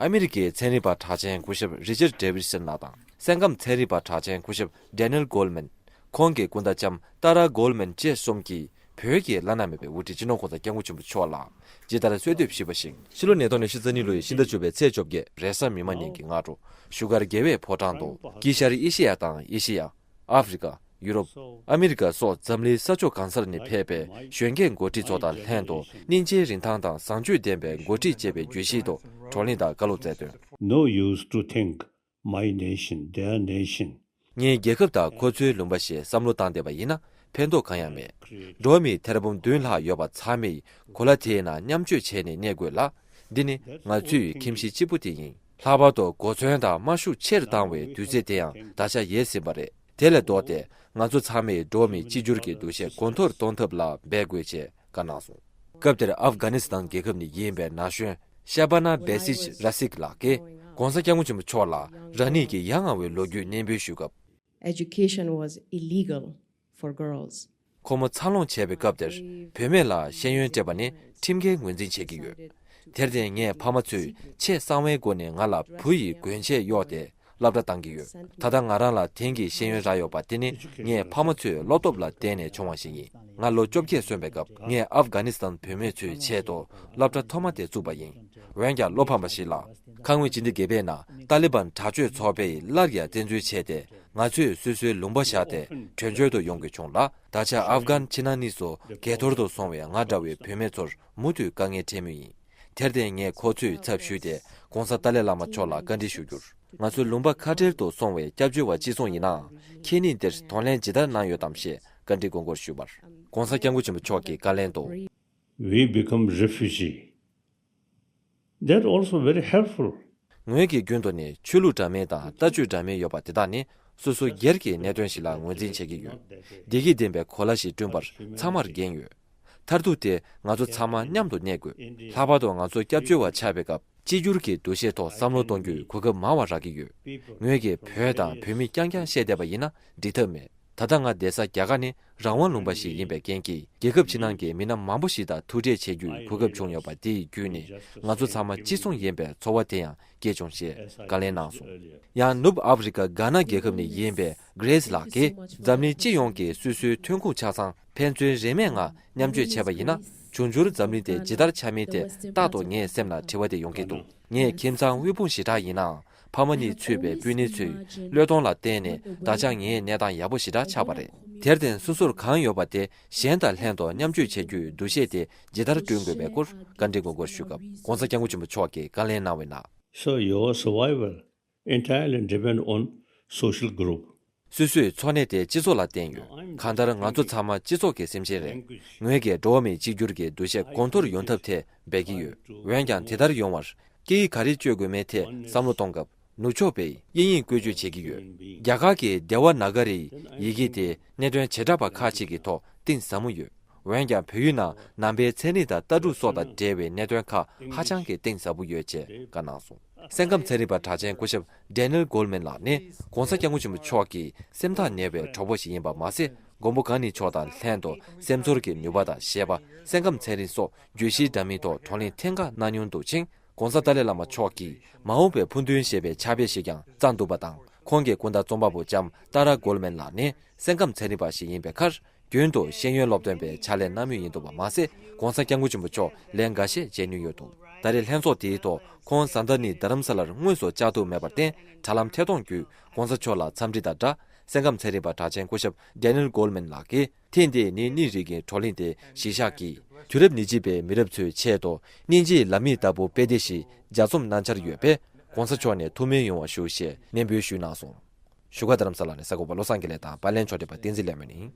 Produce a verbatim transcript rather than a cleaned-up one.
ཨ་མི་རི་ཀའི་ཚན་རིག་པ་གྲགས་ཅན་སྐུ་ཞབས་རི་ཅར་ཌེ་ཝིད་སན་ལགས་དང་། སེམས་ཁམས་ཚན་རིག་པ་གྲགས་ཅན་སྐུ་ཞབས་ཌེ་ནེལ་གོལ་མན། ཁོང་གི་སྐུ་ཟླ་ལྕམ་ཏཱ་ར་གོལ་མན་བཅས་གསུམ་གྱིས་བོད་ཀྱི་བླ་ན་མེད་པའི་དབུ་ཁྲིད་སྤྱི་ནོར་༸གོང་ས་༸སྐྱབས་མགོན་ཆེན་པོ་མཆོག་ལ་ཇི་ལྟར་གསོལ་འདེབས་ཞུས་པ་བཞིན། ཕྱི་ལོ་ཉིས་སྟོང་ཉི་ཤུ་རྩ་གཉིས་ལོའི་ཕྱི་ཟླ་བཅུ་པའི་ཚེས་བཅོ་བརྒྱད། རེས་གཟའ་མིག་དམར་ཉིན་གྱི་སྔ་དྲོ། བཞུགས་སྒར་རྒྱལ་བའི་ཕོ་བྲང་དུ། དཀྱིལ་ཤར་ཨེ་ཤེ་ཡ་དང་ཨེ་ཤེ་ཡ། ཨ་ཧྥེ་རི་ཀ། ཡུ་རོབ། ཨ་མི་རི་ཀ་སོགས་འཛམ་གླིང་ས་ཕྱོགས་གང་སར་ནས་ཕེབས་པའི་གཞོན་སྐྱེས་འགོ་ཁྲིད་ཚོ་དང་ལྷན་དུ། སྙིང་རྗེའི་རིན་ཐང་དང་བཟང་སྤྱོད་ལྡན་པའི་འགོ་ཁྲིད་ཅེས་པའི་བརྗོད་གཞི་ཐོག་བགྲོ་གླེང་དང་བཀའ་སློབ་སྩལ་དོན། No use to think my nation, their nation. ངའི་རྒྱལ་ཁབ་དང་ཁོ་ཚོའི་ལུང་པ་ཞེས་བསམ་བློ་བཏང་བསྡད་པ་ཡིན་ན་ཕན་ཐོགས་གང་ཡང་མེད། འགྲོ་བ་མི་ཐེར་འབུམ་བདུན་ལྷག་ཡོད་པ་ཚང་མས་གོ་ལ་དེའི་ནང་མཉམ་སྤྱོད་བྱས་ནས་གནས་དགོས་ལ། འདི་ནི་ང་ཚོའི་ཁྱིམ་གཞིས་གཅིག་པུ་དེ་ཡིན། ལྷག་པར་དུ་གོ་མཚོན་དང་དམར་ཤུགས་ཆེ་རུ་བཏང་བའི་དུས་ཚོད་དེ་ཡང་ད་ཆ་ཡལ་ཟིན་པ་རེད། དེ་ལས་ལྡོག་སྟེ། ང་ཚོ་ཚང་མས་འགྲོ་བ་མིའི་གཅིག་གྱུར་གྱི་འདུ་ཤེས་གོང་མཐོར་གཏོང་ཐབས་ལ་འབད་དགོས་ཞེས་བཀའ་གནང་སོང་། སྐབས་དེར་ཨབ་གྷ་ནི་སི་ཐན་རྒྱལ་ཁབ་ནས་ཡིན་པའི་ན་གཞོན་ཤ་བ་ན་བེ་སིཇ་ར་སིག་ལགས་ཀྱིས་༸གོང་ས་༸སྐྱབས་མགོན་ཆེན་པོ་མཆོག་ལ་རང་ཉིད་ཀྱི་ཡ་ང་བའི་ལོ་རྒྱུས་སྙན་འབུལ་ཞུས་སྐབས། Education was illegal for girls. ཁོ་མོ་འཚར་ལོངས་བྱས་པའི་སྐབས་དེར་བུད་མེད་ལ་ཤེས་ཡོན་སྤྲད་པ་ནི་ཁྲིམས་འགལ་ངོས་འཛིན་བྱེད་ཀྱི་ཡོད། དེར་བརྟེན་ངའི་ཕ་མ་ཚོས་ཆེས་གསང་བའི་སྒོ་ནས་ང་ལ་བུ་ཡི་གོན་ཆས་གཡོགས་ཏེ་སློབ་གྲྭ་བཏང་གི་ཡོད། ད་ལྟ་ང་རང་ལ་དེང་གི་ཤེས་ཡོན་རག་ཡོད་པ་དེ་ནི་ངའི་ཕ་མ་ཚོའི་བློ་སྟོབས་ལ་བརྟེན་ནས་བྱུང་བ་ཞིག་ཡིན། ང་ལོ་བཅོ་བརྒྱད་སོན་པའི་སྐབས་ངས་ཨབ་གྷ་ནི་སི་ཐན་བུད་མེད་ཚོའི་ཆེད་དུ་སློབ་གྲྭ་ཐོག་མ་དེ་བཙུགས་པ་ཡིན། འོན་ཀྱང་བློ་ཕམ་པ་ཞིག་ལ། ཁ་སྔོན་སྤྱི་ཟླ་བརྒྱད་པའི་ནང་ཏཱ་ལི་བན་དྲག་སྤྱོད་ཚོགས་པས་སླར་ཡང་བཙན་འཛུལ་བྱས་ཏེ། ང་ཚོས་སོ་སོའི་ལུང་པ་བཞག་སྟེ་བྲོས་བྱོལ་དུ་ཡོང་དགོས་བྱུང་ལ། ད་ཆ་ཨབ་གྷན་ཕྱི་ནང་གཉིས་སུ་གས་འཐོར་དུ་སོང་བའི་ང་འདྲ་བའི་བུད་མེད་ཚོར་མུ་མཐུད་དཀའ་ངལ་འཕྲད་མུས་ཡིན། དེར་བརྟེན་ངས་ཁོ་ཚོའི་ཚབ་ཞུས་ཏེ་༸གོང་ས་ཏཱ་ལའི་བླ་མ་མཆོག་ལ་བཀའ་འདྲི་ཞུ་རྒྱུར། ང་ཚོའི་ལུང་པ་ཁ་བྲལ་དུ་སོང་བའི་སྐྱབས་བཅོལ་བ་གཅིག་མཚུངས་ཡིན་ནའང་། ཁྱེད་ཉིད་འདིར་གདོང་ལེན་ཇི་ལྟར་གནང་ཡོད་དམ་ཞེས་བཀའ་འདྲི་དགོངས་སྐོར་ཞུས་པར། ༸གོང་ས་༸སྐྱབས་མགོན་ཆེན་པོ་མཆོག་གིས་བཀའ་ལན་དུ། We become refugee. That also very helpful. ངོས་ཀྱི་རྒྱུན་དུ་ནི་ཆོས་ལུགས་འདྲ་མིན་དང་ལྟ་སྤྱོད་འདྲ་མིན་ཡོད་པ་དེ་དག་ནི་སོ་སོ་སྒེར་གྱི་གནད་དོན་ཞིག་ལ་ངོས་འཛིན་བྱེད་ཀྱི་ཡོད། བདེ་སྐྱིད་ལྡན་པའི་གོ་ལ་ཞིག་བསྐྲུན་པར་ཚང་མར་འགན་ཡོད། མཐར་ཐུག་དེ་ང་ཚོ་ཚང་མ་མཉམ་དུ་གནས་དགོས། ལྷག་པར་དུ་ང་ཚོ་སྐྱབས་བཅོལ་བ་ཆགས་པའི་སྐབས་གཅིག་གྱུར་གྱི་འདུ་ཤེས་ཐོག་བསམ་བློ་གཏོང་རྒྱུའི་གོ་སྐབས་མང་བ་རག་གི་ཡོད། ངོས་ཀྱིས་བོད་དང་བོད་མི་རྐྱང་རྐྱང་བཤད་བསྡད་པ་ཡིན་ན་འགྲིག་ཐབས་མེད། ད་ལྟ་ང་བསྡད་ས་རྒྱ་གར་ནི་རང་དབང་ལུང་པ་ཞིག་ཡིན་པའི་རྐྱེན་གྱིས་རྒྱལ་ཁབ་ཕྱི་ནང་གི་མི་སྣ་མང་པོ་ཞིག་དང་ཐུག་འཕྲད་བྱེད་རྒྱུའི་གོ་སྐབས་བྱུང་ཡོད་པ་དེ་ཡི་བརྒྱུད་ནས་ང་ཚོ་ཚང་མ་གཅིག་མཚུངས་ཡིན་པའི་ཚོར་བ་དེ་ཡང་སྐྱེས་བྱུང་ཞེས་བཀའ་ལན་གནང་སོང་། ཡང་ནུབ་ཨ་ཧྥེ་རི་ཀ་གྷ་ན་རྒྱལ་ཁབ་ནས་ཡིན་པའི་Grace་ལགས་ཀྱིས་འཛམ་གླིང་སྤྱི་ཡོངས་ཀྱི་སོ་སོའི་ཐོན་ཁུངས་ཆ་ཚང་ཕན་ཚུན་རིན་མེད་ངང་མཉམ་སྤྱོད་བྱས་པ་ཡིན་ན་འབྱུང་འགྱུར་འཛམ་གླིང་དེ་ཇི་ལྟར་ཆགས་མིན་དེ་རྟག་ཏུ་ངའི་སེམས་ལ་དྲི་བ་དེ་ཡོང་གི་འདུག་ངས་ཁྱིམ་ཚང་དབུལ་ཕོངས་ཞེ་དྲག་ཡིན་ནའང་། ཕ་མ་གཉིས་ཚུད་པའི་སྤུན་ཉེ་ཚོའི་བློས་གཏོང་ལ་བརྟེན་ནས་ད་ཆ་ངའི་གནས་སྟངས་ཡག་པོ་ཞེ་དྲག་ཆགས་པ་རེད། དེར་བརྟེན་སོ་སོར་གང་ཡོད་པ་དེ་གཞན་དང་ལྷན་དུ་མཉམ་སྤྱོད་བྱེད་རྒྱུའི་འདུ་ཤེས་དེ་ཇི་ལྟར་བསྐྲུན་དགོས་པའི་སྐོར་བཀའ་འདྲི་དགོངས་སྐོར་ཞུས་སྐབས་༸གོང་ས་༸སྐྱབས་མགོན་ཆེན་པོ་མཆོག་གིས་བཀའ་ལན་གནང་བའི་ནང་། So your survival entirely depend on social group. སོ་སོའི་འཚོ་གནས་དེ་སྤྱི་ཚོགས་ལ་བརྟེན་ཡོད། གང་ལྟར་ང་ཚོ་ཚང་མ་སྤྱི་ཚོགས་ཀྱི་སེམས་ཅན་རེད། ངོས་ཀྱིས་འགྲོ་བ་མིའི་གཅིག་གྱུར་གྱི་འདུ་ཤེས་གོང་མཐོར་ཡོང་ཐབས་ཐད་འབད་ཀྱི་ཡོད། འོན་ཀྱང་དེ་ལྟར་ཡོང་བར་སྐད་ཡིག་ག་རེ་སྤྱོད་དགོས་མིན་ཐད་བསམ་བློ་གཏོང་སྐབས་ནུབ་ཕྱོགས་པས་དབྱིན་ཡིག་བཀོལ་སྤྱོད་བྱེད་ཀྱི་ཡོད། རྒྱ་གར་གྱི་དེ་ཝ་ན་ག་རིའི་ཡི་གེ་དེ་གནད་དོན་བྱེ་བྲག་པ་ཁག་ཅིག་གི་ཐོག་གཏིང་ཟབ་མོ་ཡོད། འོན་ཀྱང་བོད་ཡུལ་ནང་ནང་པའི་ཚན་རིག་དང་ལྟ་གྲུབ་སོགས་དང་འབྲེལ་བའི་གནད་དོན་ཁག་ཧ་ཅང་གི་གཏིང་ཟབ་པོ་ཡོད་ཅེས་བཀའ་གནང་སོང་། སེམས་ཁམས་ཚན་རིག་པ་གྲགས་ཅན་སྐུ་ཞབས་Daniel Goleman ལགས་ནི་༸གོང་ས་༸སྐྱབས་མགོན་ཆེན་པོ་མཆོག་གི་སེམས་ཐག་ཉེ་བའི་གྲོགས་པོ་ཞིག་ཡིན་པ་མ་ཟད། མགོན་པོ་གང་ཉིད་མཆོག་དང་ལྷན་དུ་སེམས་ཚོར་གྱི་ནུས་པ་དང་བཞེད་པ། སེམས་ཁམས་ཚན་རིག་སོགས་བརྗོད་གཞི་འདྲ་མིན་ཐོག་བགྲོ་གླེང་ཐེངས་འགའ་གནང་མྱོང་འདུག་ཅིང་། ༸གོང་ས་ཏཱ་ལའི་བླ་མ་མཆོག་གིས་མ་འོངས་པའི་ཕུགས་འདུན་ཞེས་པའི་ཕྱག་དཔེ་ཞིག་ཀྱང་བརྩམས་འདུག་པ་དང་། ཁོང་གི་སྐུ་ཟླ་རྩོམ་པ་པོ་ལྕམ་ཏཱ་ར་གོལ་མན་ལགས་ནི་སེམས་ཁམས་ཚན་རིག་པ་ཞིག་ཡིན་པའི་ཁར། རྒྱུན་དུ་ཤེས་ཡོན་སློབ་སྟོན་པའི་ཕྱག་ལས་གནང་མུས་ཡིན་འདུག་པ་མ་ཟད། ༸གོང་ས་༸སྐྱབས་མགོན་ཆེན་པོ་མཆོག་ལན་འགའ་ཤས་མཇལ་མྱོང་ཡོད་འདུག་ད་རེས་ལྷན་ཚོགས་དེའི་ཐོག་ཁོང་ཟཱ་ཏཱ་ནི་རྡ་རམ་ས་ལར་དངོས་སུ་བཅར་ཐུབ་མེད་པར་བརྟེན། དྲ་ལམ་ཐད་གཏོང་བརྒྱུད་༸གོང་ས་མཆོག་ལ་འཚམས་འདྲི་དང་སྦྲགས། སེམས་ཁམས་ཚན་རིག་པ་གྲགས་ཅན་སྐུ་ཞབས་Daniel Goleman ལགས་ཀྱིས། ཐེངས་འདིའི་ནིང་གནས་རིག་གི་བགྲོ་གླེང་དེ་གཞི་བཞག་གིས། དུས་རབས་ཉེར་གཅིག་པའི་མི་རབས་ཚོའི་ཆེད་དུ་སྙིང་རྗེའི་ལམ་ཡིག་ལྟ་བུ་དཔེ་དེབ་ཞིག་ལྗགས་རྩོམ་གནང་འཆར་ཡོད་པས། ༸གོང་ས་མཆོག་ནས་ཐུགས་སྨོན་ཡོང་བ་ཞུ་ཞེས་ནན་སྤེལ་ཞུས་གནང་སོང་། བཞུགས་སྒར་རྡ་རམ་ས་ལ་ནས་གསར་འགོད་པ་བློ་བཟང་དགེ་ལེགས་དང་པར་ལེན་ཕྱོགས་སྒྲིག་པ་བསྟན་འཛིན་ལེགས་སྨོན་ཡིན།